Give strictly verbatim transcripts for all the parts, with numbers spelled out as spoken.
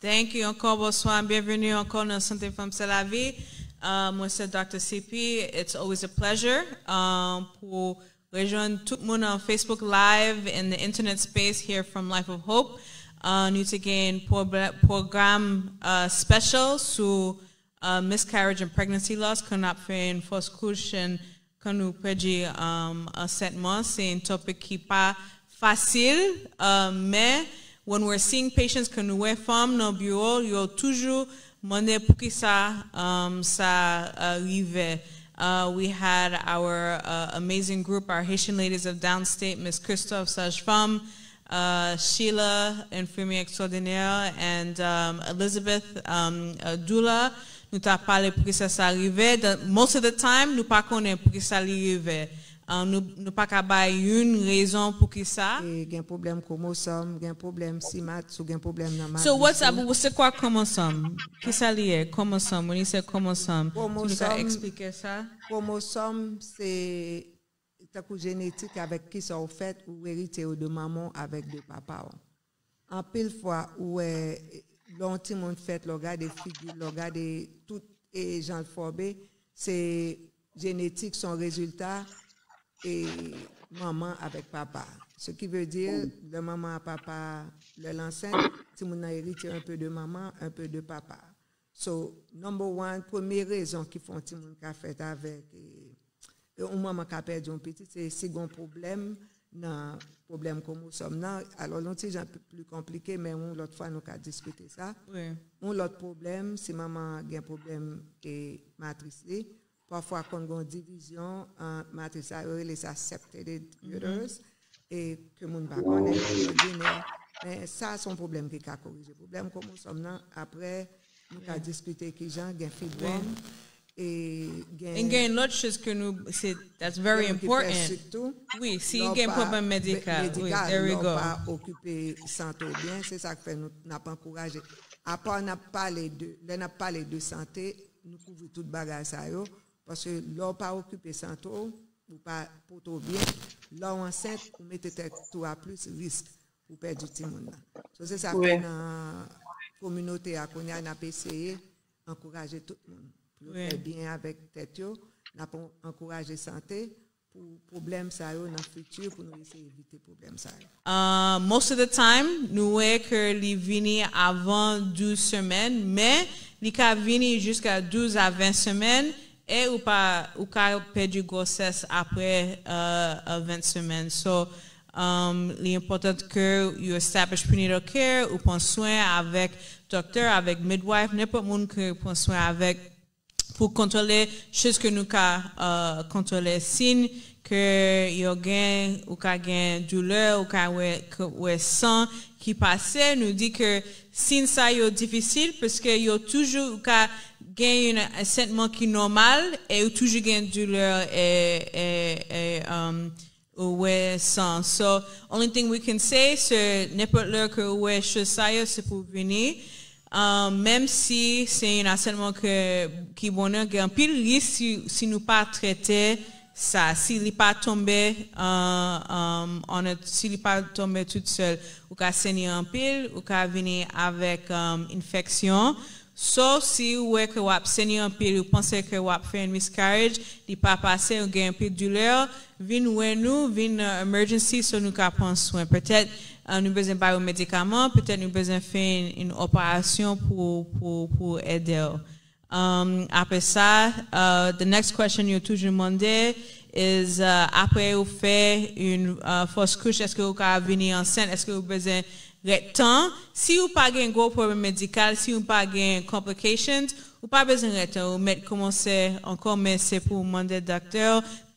Thank you ankò, bonswa, byenveni ankò nan Sante Fanm Se Lavi. Uh, mwen se Doctor C P. It's always a pleasure um, pou rejwenn tout moun an Facebook Live and the internet space here from Life of Hope. Uh, nou te gen pwogram uh, special sou uh, miscarriage and pregnancy loss kan ap fè yon fausse couche and kan nou pèdi um, ansentman. Se yon topic ki pa fasil, uh, men when we're seeing patients, kan nou wè fanm nan biwo, yo toujou mande poukisa um, sa uh, rive. Uh, we had our uh, amazing group, our Haitian Ladies of Downstate, Miss Christophe, sage-femme, uh, Sheila, infirmière extraordinaire, and um, Elizabeth, um, uh, doula. Nou ta pale poukisa sa rive. The, most of the time, nou pa konnen poukisa li rive. Uh, nou, nou pa ka bay youn rezon poukisa. E gen pwoblèm kwomosòm, gen pwoblèm simat, sou gen pwoblèm nan matris. So what's up? Se kwa kwomosòm? Kisa li ye? Kwomosòm. When you say kwomosòm, si nou ka eksplike sa? Kwomosòm se tankou jenetik avèk kisa ou fèt, ou erite yo de manman w avèk de papa w. Anpil fwa ou wè lè yon timoun fèt, lè w gade figi l, lè w gade tout e jan l fòbe, se jenetik, se yon rezilta e manman avèk papa. Ce qui veut dire, lè manman a papa, lè l ansent, timoun nan erite un peu de manman, un peu de papa. So, number one, premye rezon ki fè yon timoun ka fèt avèk e, e yon manman ka pèdi yon pitit, se si gon pwoblèm nan pwoblèm kwomosòm nan. Alò, yon ti jan pli konplike, men yon lòt fwa nou ka diskite sa. Yon lòt pwoblèm, si manman gen pwoblèm e matris li, pafwa konn gon divizyon an matris la, yo rele sa septated uterus, e ke moun pa konnen, yo di men, men sa se yon pwoblèm ki ka korije. Pwoblèm kwomosòm nan, apre, nou ka diskite kijan, gen fibwòm, e gen... And gen lòt choz ke nou, se, that's very important. Wi, si gen pwoblèm medikal, wi, there we go. Lè w pa okipe sante w byen, se sa k fè nou, n ap ankouraje. Apa n ap pale de, lè n ap pale de sante, nou kouvri tout bagay sa yo, paske lè w pa okipe sante w, ou pa pote w byen, lè w ansent, ou mete tèt ou a plis risk pou pèdi timoun nan. So, se sa k fè nan kominote a kounye a, n ap eseye ankouraje tout moun pou yo fè byen avèk tèt yo, n ap ankouraje sante pou pwoblèm sa yo nan fiti pou nou eseye evite pwoblèm sa yo. Uh, most of the time, nou wè ke li vini avan douz semèn, men li ka vini jiska douz a ven semèn, e ou pa ou ka pèdi gwosès apre uh, uh, ven semèn. So, um, li enpòtan ke you establish prenatal care, ou pran swen avèk doktè, avèk midwife, nenpòt moun ke pran swen avèk pou kontwole choz ke nou ka uh, kontwole. Siy ke yo gen, ou ka gen doulè, ou ka wè, wè san ki pase, nou di ke siy sa yo difisil paske yo toujou, ou ka gen yon ansentman ki nòmal e ou toujou gen doulè e, e, e um, ou wè san. So, only thing we can say, se nenpòt lè ke ou wè choz sa yo, se pou vini. Uh, menm si se yon ansentman ke, ki bon, gen anpil risk si, si nou pa trete sa. Si li pa tonbe, uh, um, on a, si li pa tonbe tout sèl, ou ka senye anpil, ou ka vini avèk um, enfeksyon. Sof si ou wè ke w ap senye anpil, ou panse ke w ap fè yon miscarriage, li pa pase, ou gen anpil doulè, vin wè nou, vin nan emergency, so nou ka pran swen. Petèt uh, nou bezwen ba yo medikaman, petèt nou bezwen fè yon operasyon pou, pou, pou ede w. Um, apre sa, uh, the next question yo toujou mande is uh, apre ou fè yon uh, fausse couche, èske ou ka vini ansent, èske ou bezwen ret tan? Si ou pa gen gwo pwoblèm medikal, si ou pa gen complications, ou pa bezwen ret tan, ou mèt kòmanse ankò, men se pou mande doktè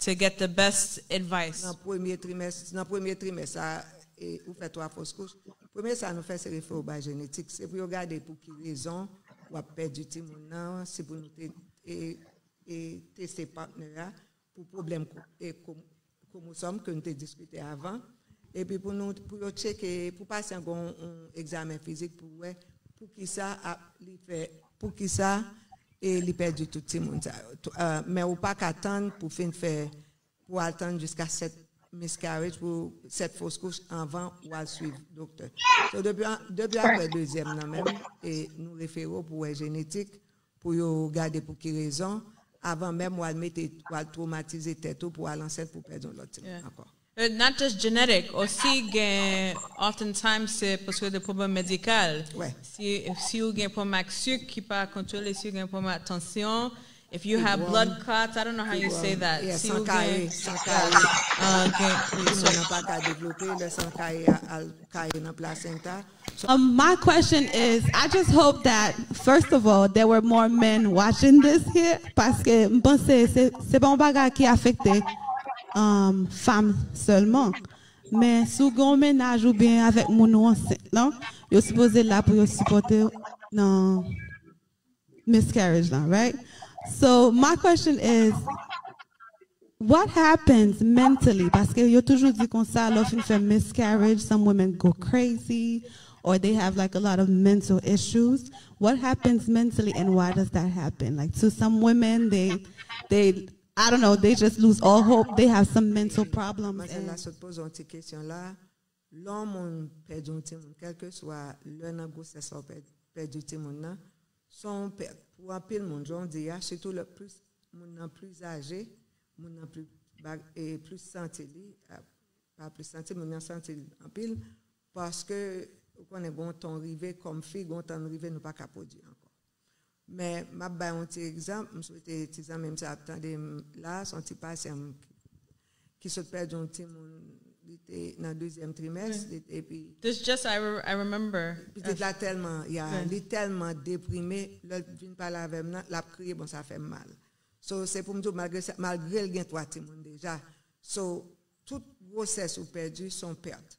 to get the best advice. Nan premye trimès, nan premye trimès sa, e, ou fè twa fausse couche. Premye sa nou fè se refè w bay jenetik. Se pou yo gade pou ki rezon w ap pèdi timoun nan, se pou nou te e, e teste patnè a pou pwoblèm ko- e ko- kwomosòm ke nou te diskite avan. Epi pou nou, pou yo tcheke, pou pasyan gen yon egzamen fizik pou wè pou kisa a, li fè, pou kisa e li pèdi tout timoun sa yo. Tou- a, men ou pa ka tann pou fin fè, pou al tann jiska sèt miscarriage, pou sèt fos kouch anvan w al swiv doktè. So, depi, depi apre dezyèm nan menm, e nou refere w pou wè jenetik, pou yo gade pou ki rezon, avan menm w al mete, w al twomatize tèt ou pou w al ansent pou pèdi yon lòt timoun ankò. Uh, not just genetic, osi gen, oftentimes se paske de pwoblèm medikal. Si, si ou gen pwoblèm ak sik ki pa kontwole, si ou gen pwoblèm ak tansyon, if you have blood clots, I don't know how you say that. Si ou gen san kare, san kare. Uh, gen, timoun nan pa ka devlope, lè san kare al kare nan plasenta. Um, my question is, I just hope that, first of all, there were more men watching this here, paske m panse se, se pa yon bagay ki afekte um, fanm sèlman. Men si w gen yon mennaj oubyen avèk moun ou ansent lan, yo sipoze la pou yo sipòte w nan miscarriage lan, right? So my question is, what happens mentally? Paske yo toujou di konsa, lè w fin fè miscarriage, some women go crazy or they have like a lot of mental issues. What happens mentally and why does that happen? Like to some women, they they I don't know, they just lose all hope. They have some mental problems. Manzè la sot poze yon ti kesyon la. Lè yon moun pèdi yon timoun, kèlkeswa lè nan gwosès la ou pèdi timoun nan, se yon pèt pou anpil moun, jan w di a, sitou lè plis moun nan plis aje, moun nan plis, e, plis santi li, pa plis santi, moun nan santi l anpil, paske ou konnen gen yon tan rive, kòm fi, gen yon tan rive, nou pa ka pwodui ankò. Men, m ap bay yon ti egzanp, m swete ti zanmi m sa ap tande m la, se yon ti pasyan m ki sot pèdi yon timoun, li te nan dezyèm trimès, li te, epi This just, I, re- I remember. Pitit la tèlman, ya, li tèlman deprime, lè l vin pale avè m nan, l ap kriye, bon, sa fè m mal. So, se pou m di w, malgre, sa- malgre l gen twa timoun deja. So, tout gwosès ou pèdi, se yon pèt.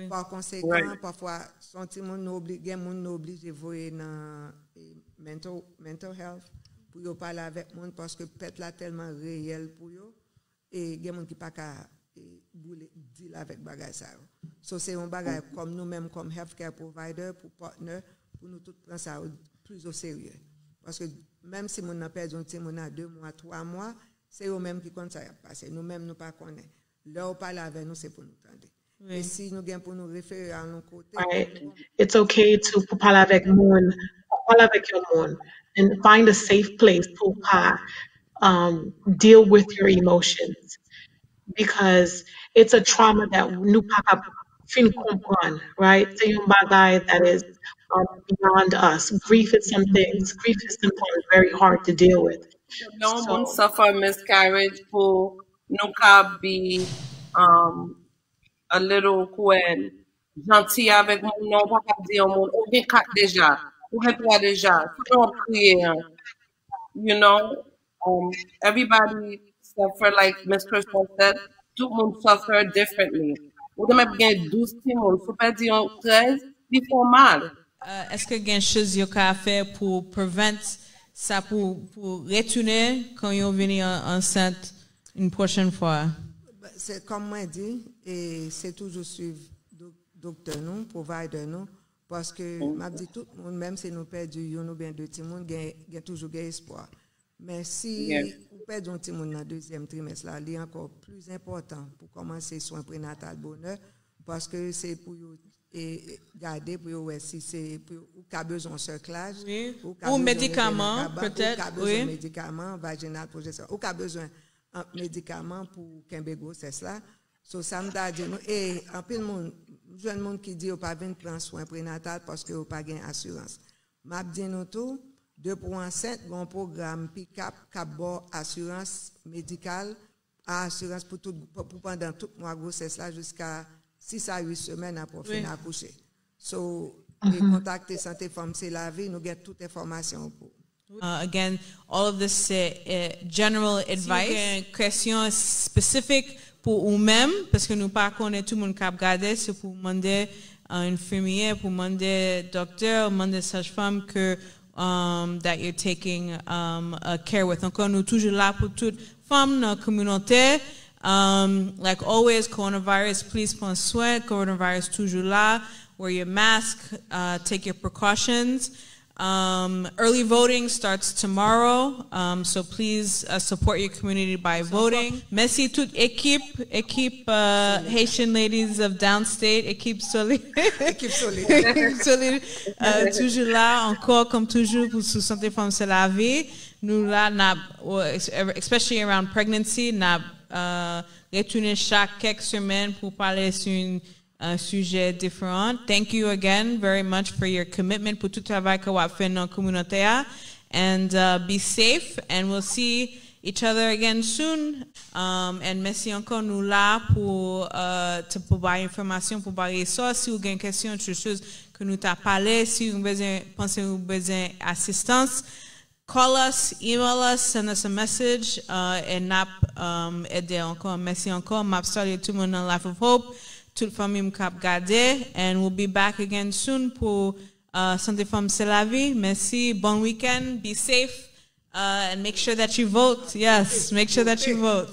Pa konsekan, pafwa, se yon timoun nou obli- gen moun nou oblije voye nan e, mental, mental health pou yo pale avèk moun paske pèt la tèlman reyèl pou yo e gen moun ki pa ka e, boule, deal avèk bagay sa yo. So se yon bagay kòm nou menm kòm healthcare provider pou partner pou nou tout pran sa yo plis o serye. Paske menm si moun nan pèdi yon timoun a de mwa, twa mwa, se yo menm ki konn sa y ap pase. Nou menm nou pa konnen. Lè yo pale avè nou, se pou nou tande. E si nou gen pou nou refere a yon kote. Right. It's okay to pou pale avèk moun, pale avèk yon moun and find a safe place pou pa um, deal with your emotions because it's a trauma that nou pa ka fin konprann, right? Se yon bagay that is um, beyond us. Grief is some things, grief is sometimes very hard to deal with. Lè yon moun suffer miscarriage pou nou ka be um, a little kwen janti avèk moun nan, ou pa ka di yon moun ou gen kat deja, ou gen twa deja, se jan w ap kriye an, you know, um, everybody suffer like Miss Crystal said, tout moun suffer differently. Ou te mèt gen douz timoun, si w pèdi yon trèz, li fè w mal. Èske gen choz yo ka fè pou prevent sa, pou pou retounen kan yo vini ansent yon pwochèn fwa? Se kòm mwen di, e se toujou swiv doktè nou, provider nou, paske m ap di tout moun, menm si nou pèdi youn oubyen de timoun, gen gen toujou gen espwa. Men si ou pèdi yon timoun nan dezyèm trimès la, li ankò plis enpòtan pou kòmanse swen prenatal bonè, paske se pou yo e gade pou yo wè si se pou ou ka bezwen yon sèklaj, ou ka bezwen medikaman, ou ka bezwen medikaman vajinal, pwojestewòn, ou ka bezwen medikaman pou kenbe gwosès la. So sa m ta di nou, e anpil moun, m jwenn moun ki di yo pa vin pran swen prenatal paske yo pa gen asirans. M ap di nou tou, depi w ansent, gen yon pwogram pikap k ap ba w asirans medikal, asirans pou tout pou pandan tout mwa gwosès la jiska sis a uit semèn apre w fin akouche. So, e kontakte Sante Fanm Se Lavi, nou gen tout enfòmasyon pou ou. Uh, again, all of this se uh, general advice. Si w gen kesyon espesifik pou ou menm, paske nou pa konnen tout moun k ap gade, se pou mande uh, enfimyè, pou mande doktè, mande saj fanm ke um, that you're taking um, a care with. Ankò, nou toujou la pou tout fanm nan kominote. Um, like always, coronavirus, please pran swen. Coronavirus toujou la. Wear your mask, uh, take your precautions. Um, early voting starts tomorrow, um, so please uh, support your community by voting. Mèsi tout ekip, ekip uh, Haitian Ladies of Downstate, ekip solid. Ekip solid. Ekip solid. Uh, toujou la, ankò, kòm toujou, pou sou Sante Fanm Se Lavi. Nou la, n ap, especially around pregnancy, n ap uh, retounen chak kèk semèn pou pale sou yon uh, sijè diferan. Thank you again very much for your commitment pou tout travay ke w ap fè nan kominote a. And uh, be safe and we'll see each other again soon. Um, and mèsi ankò, nou la pou uh, pou bay enfòmasyon, pou bay resò. Si w gen kesyon, tout choz ke nou ta pale, si w bezwen panse ou bezwen asistans, call us, email us, send us a message, uh, and n ap um, ede ankò. Mèsi ankò. M ap salye tout moun nan Life of Hope, tout fanmi m k ap gade, and we'll be back again soon pou uh, Sante Fanm Se Lavi. Mèsi, bon weekend, be safe, uh, and make sure that you vote. Yes, make sure that you vote.